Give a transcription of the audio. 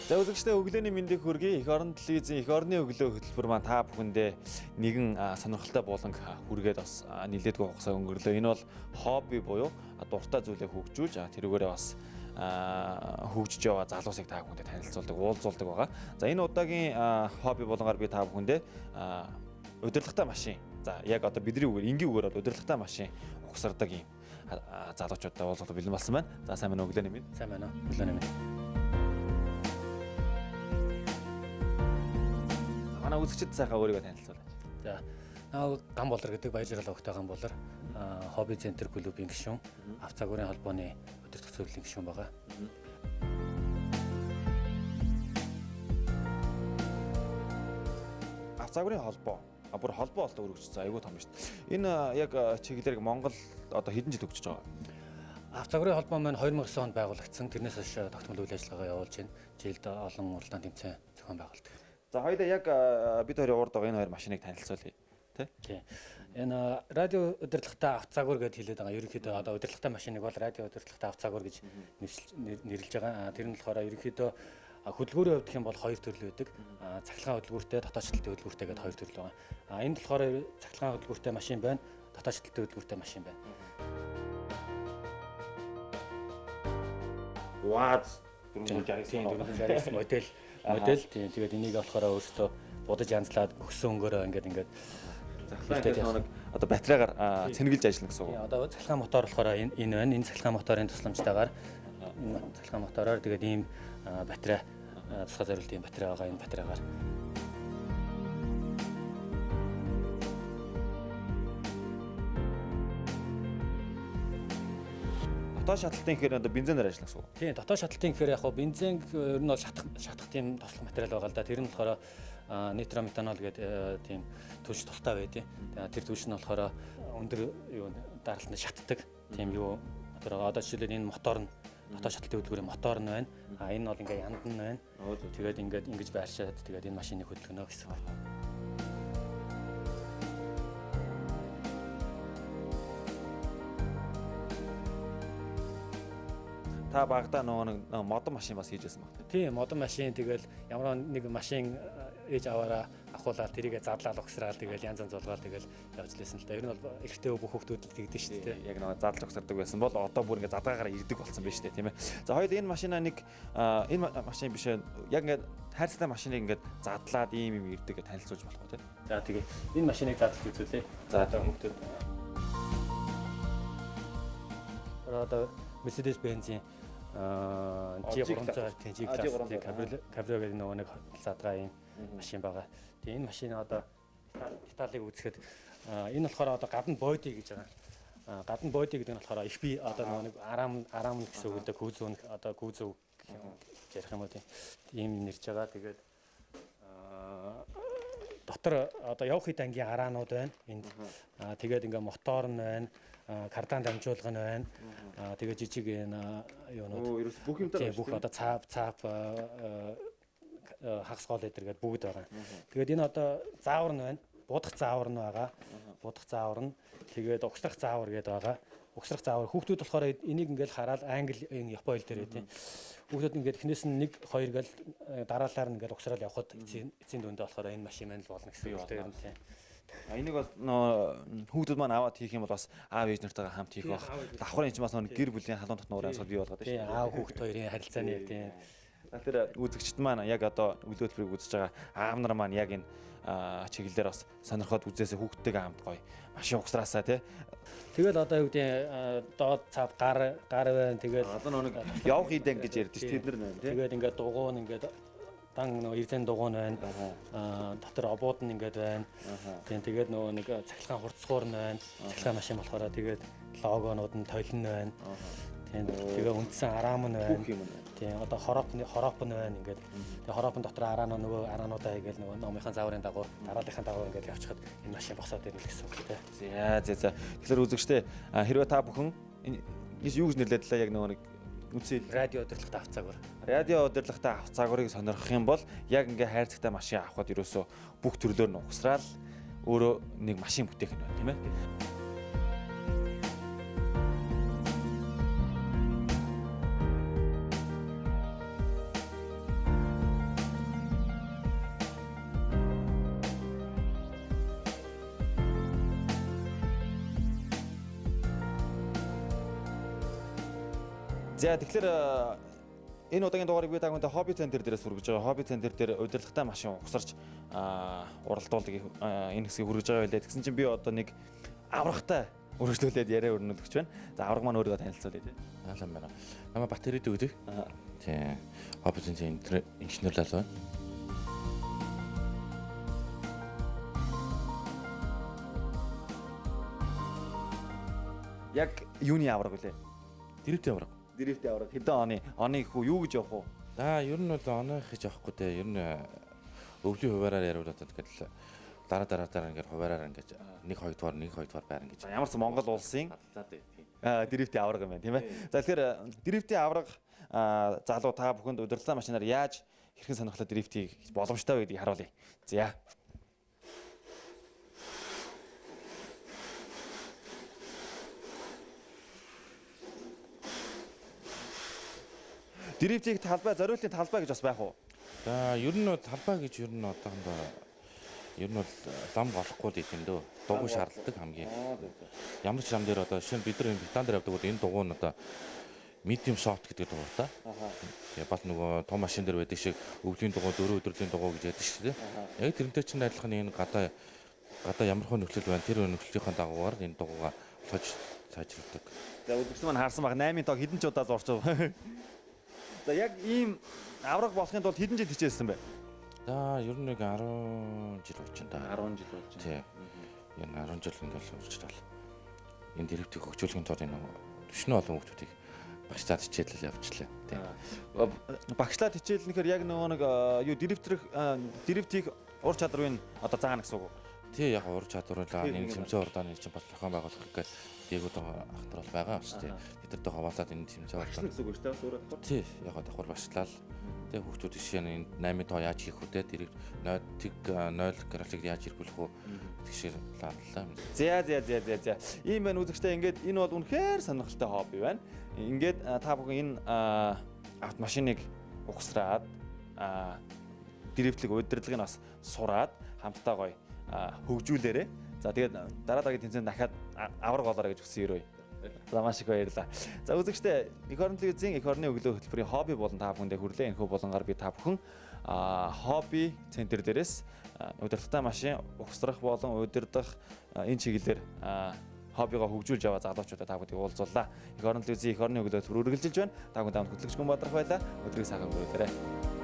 За үзэгчдээ өглөөний мэндийг хүргэе. Эх орон телевизийн эх орны өглөө хөтөлбөр маань та бүхэндээ нэгэн сонирхолтой буланг хүргээд бас нэлээдгүй хугацаа өнгөрлөө. Энэ бол хобби буюу дуртай зүйлээ хөгжүүлж тэрүүгээрээ бас хөгжиж яваа залуусыг та бүхэндээ танилцуулдаг, уулзуулдаг байгаа. За энэ удаагийн хобби булангаар би та бүхэндээ удирдлагатай машин. За яг одоо бидний үгээр, энгийн үгээр бол удирдлагатай машин угсардаг юм залуучуудтай уулзах бэлэн болсон байна. За сайн байна уу, өглөөний мэнд. Сайн байна уу, өглөөний мэнд. Манай үзэгчид сайхан өөрийгөө танилцуулаач. За, намайг Ган Болор гэдэг, Баяр жаргал огтой Ган Болор, Хобби центр клубын гишүүн, авто загварын холбооны удирдах зөвлөлийн гишүүн байгаа. Авто загварын холбоо. Бүр холбоо болтой өргөжсөн айгүй том шүү дээ. Энэ яг чиглэлээр Монгол одоо хэдэн жил хөгжиж байгаа? Авто загварын холбоо маань 2009 онд байгуулагдсан. Тэрнээс хойш тогтмол үйл ажиллагаа явуулж байна. Жилд олон уралдаан тэмцээн зохион байгуулдаг. За хоёулаа яг бид хоёрын урд байгаа энэ хоёр машиныг танилцуулъя, тий? Тийм. Энэ радио удирдлагатай авто загвар гэж хэлээд байгаа. Ерөнхийдөө одоо удирдлагатай машиныг бол радио удирдлагатай авто загвар гэж нэрлэж байгаа. Тэр нь болохоор ерөнхийдөө хөдөлгүүрийн хувьд гэх юм бол хоёр төрөл байдаг. Цахилгаан хөдөлгүүртэй, дотоод шатлалтай хөдөлгүүртэй гэдэг хоёр төрөл байгаа. Энд болохоор цахилгаан хөдөлгүүртэй машин байна, дотоод шатлалтай хөдөлгүүртэй машин байна. УАЗ 469 модель модель тийм. Тэгээд энийг болохоор өөрөөсөө будаж янзлаад өгсөн өнгөөрөө ингээд цахилгаан нэг одоо батарейгаар цэнгэлж ажиллана гэсэн үг. Одоо цахилгаан мотор болохоор энэ байна. Энэ цахилгаан моторын тусламжтайгаар энэ цахилгаан мотороор тэгээд ийм батарей тусгай зориултын батарей байгаа. Энэ батарейгаар дотоод шатлалтын гэхээр одоо бензинээр ажиллана гэсэн үг. Тийм, дотоод шатлалтын гэхээр яг хөө бензин ер нь бол шатах тийм тослох материал байгаа л да. Тэр нь болохоор нитрометанол гэдэг тийм түлш тустай байдیں۔ Тэр түлш нь болохоор өндөр юу даралтанд шатдаг тийм юу мотор байгаа. Одоо жишээлбэл энэ мотор нь дотоод шатлалтын хөдөлгүүрийн мотор нь байна. А энэ бол ингээ янд нь байна. Тэгээд ингээд ингэж байршаад тэгээд энэ машиныг хөдөлгөнө гэсэн үг. Та багадаа нөгөө нэг модон машин бас хийж байсан баг. Тийм, модон машин тэгэл ямар нэг машин ээж аваараа авахуулаад тэрийгэ задлал угсраал тэгэл янз янз зулгаал тэгэл явж лээсэн л да. Ер нь бол эрэгтэй бүх хүүхдүүд л тэгдэж шүү дээ. Яг нөгөө задлал угсардаг байсан бол одоо бүр ингээ задгаагаараа ирдэг болсон байна шүү дээ, тийм ээ. За хоёул энэ машинаа нэг энэ машин биш ээ. Яг ингээ хайрцагтай машиныг ингээ задлаад ийм юм ирдэг гэж танилцуулж болох уу, тийм. За тэгээ энэ машиныг задлах үзүүлээ. За одоо хүүхдүүд одоо Mercedes Benz-ийн G300 тийм G-класс тийм кабрио гэдэг нөгөө нэг задгаа юм машин байгаа. Тийм энэ машин одоо деталийг үзэхэд энэ болохоор одоо гадна body гэж байгаа. Гадна body гэдэг нь болохоор их би одоо нөгөө нэг арам гэсэн үг л дээ, кузов одоо кузов гэх ярих юм уу тийм ийм нэрж байгаа. Тэгээд дотор одоо явах хэд ангийн араанууд байна энд. Тэгээд ингээ мотор нь байна. Кардан дамжуулга нь байна. Тэгээ жижиг энэ юунууд бүх юм дээр бүх одоо цаап хагас гол эдэр гээд бүгд байгаа. Тэгээд энэ одоо заавар нь байна. Будах заавар нь байгаа. Будах заавар нь тэгээд угсрах заавар гээд байгаа. Угсрах заавар хүүхдүүд болохоор энийг ингээл хараад англи япон хэл дээр тийм. Хүүхдүүд ингээд эхнээс нь 1 2 гээл дараалалаар нь ингээд угсраал явхад эцсийн дүндээ болохоор энэ машин маань л болно гэсэн үг тийм. Энийг бас нөө хүүхдүүд маань аваад хийх юм бол бас аав ээж нартайгаа хамт хийх байх. Давхар энэ чинь бас нөө гэр бүлийн халуун дотноор амьсгал бий болгоод байна шүү дээ. Аав хүүхд хоёрын харилцааны тийм. Тэр үзэгчд маань яг одоо өглөө хөтөлбөрийг үзэж байгаа аав нар маань яг энэ чиглэлээр бас сонирхоод үзээсээ хүүхдтэйгээ хамт гоё машин угсраасаа тий. Тэгэл одоо юу гэдэг доод цав гар байна. Тэгэл одоо нөө нэг явах идэн гэж ярьдэн шүү тэд нар нэ тий. Тэгээд ингээд дугуй нь ингээд дан нөгөө эрзэн дугуй нь байна. Дотор обууд нь ингээд байна. Тийм тэгээд нөгөө нэг цахилгаан хурцгуур нь байна. Цахилгаан машин болохоор тэгээд логонууд нь толь нь байна. Тийм тэгээ үндсэн арам нь байна. Тийм одоо хороп нь байна ингээд. Тэгээ хоропон дотор араанаа нөгөө араануудаа хийгээл нөгөө номынхаа зааврын дагуу дарааллынхаа дагуу ингээд явчихад энэ машин босоод ирнэ гэсэн үг тийм. За. Тэгэхээр үзэгчдээ хэрвээ та бүхэн энэ юу гэж нэрлэдэг лээ яг нөгөө нэг үндсэн радио удирдлагатай авто загвар. Радио удирдлагатай авто загварыг сонирхох юм бол яг ингээ хайрцагтай машин авахд ерөөсөө бүх төрлөөр нь угсраал өөрөө нэг машин бүтээх нь байна, тийм ээ. За тэгэхээр энэ удаагийн дугаарыг би та бүхэндээ Hobby Center дээрээс хүргэж байгаа. Hobby Center дээр удирдлагатай машин угсарч уралдуулдаг энэ хэсгийг хүргэж байгаа байлээ. Тэгсэн чинь би одоо нэг аврагтай үргэлжлүүлээд яриа өрнүүлэгч байна. За авраг маань өөрийгөө танилцуулъя тий. Аалан байна. Намайг Батэрид өгдөг. Тий. Hobby Center инженер лал байна. Яг юуны авраг вүлээ? Дрифтийн авраг. Дрифтийн авраг. Хэдэн оны их үү? Юу гэж явах уу? За, ер нь бол оны их гэж явахгүй дээ. Ер нь өвлийн хуваараар яриул одоо тэгэл дараа ингээд хуваараар ингээд 1 2 дугаар 1 2 дугаар байрна гэж. Ямар ч Монгол улсын дрифтийн авраг юм байна, тийм ээ. За тэгэхээр дрифтийн авраг залуу та бүхэнд удирдлагатай машинаар яаж хэрхэн сонирхолтой дрифт хийх боломжтой вэ гэдгийг харуулъя. За. Дрифтийг талбай, зориултын талбай гэж бас байх уу? За, ер нь талбай гэж ер нь одоохондоо ер нь бол лам голохгүй л юм дөө. Дугуй шаардлагатай хамгийн. Ямар ч лам дээр одоо жишээ нь бид нар энэ Британ дээр явдаг бол энэ дугуй нь одоо medium soft гэдэг дугуйтай. Тэгээ бас нөгөө том машин дээр байдаг шиг өвлийн дугуй, дөрөв өдрлийн дугуй гэж ярьдаг шүү дээ. Яг тэрнтэй чинь адилхан энэ гадаа ямар хөө нөхцөл байна. Тэр нөхцөлийнхээ дагуугаар энэ дугуйгаа сож сайжруулдаг. За үзэгч маань харсан баг 8-ын тоог хэдэн ч удаа зурч. За яг ийм авраг болохын тулд хэдэн жил хичээлсэн бэ? За ер нь нэг 10 жил болж байна да. 10 жил болж байна. Тий. Энэ 10 жил ингээл урьдчилал. Энэ дрифтийг хөгжүүлэхийн тулд энэ төшнөө олон хүмүүсийг багшлаад хичээлэл явуулчлаа. Тий. Багшлаад хичээлнэхээр яг нөгөө нэг юу дрифтийг ур чадварыг одоо заана гэсэн үг үү? Тий, яг ур чадварлаа энэ тэмцээн урдааны чинь бас зохион байгуулах гэж дээгүүд ахтар бол байгаа юм шүү дээ. Тэд нартай хаваалаад энэ тэмцээн урдаа гэсэн үг шүү дээ. Өөрөө давхар. Тий, яг давхар багшлал. Тэг хүүхдүүд жишээ нь энэ 8 тоо яаж хийх үү те, тэрийг 0 тэг 0 график яаж эргүүлэх үү тэгшэр лаалаа. За. Ийм байна үзэгчтэй, ингээд энэ бол үнэхээр сонирхолтой хобби байна. Ингээд та бүхэн энэ автомашиныг угсраад дрифтлэг удирдлагыг бас сураад хамтдаа гоё хөгжүүлээрэ. За тэгээд дараа дараагийн тэмцээнд дахиад авраг болоорой гэж хүсэн өрөөе. За маш их баярлалаа. За үзэгчдээ, эх орон телевизийн эх орны өглөө хөтөлбөрийн хобби болон та бүхэндээ хүрлээ. Энэхүү болонгаар би та бүхэн хобби центр дээрээс удирдлагатай машин угсрах болон удирдах энэ чиглэлээр хоббигоо хөгжүүлж яваа залуучуудаа та бүхэнд уулзууллаа. Эх орон телевизийн эх орны өглөө хөтөлбөр үргэлжилж байна. Та бүхэн тавд хөтлөгч Гүн Бадрах байлаа. Өдрийг сайхан өнгөрүүлээрэй.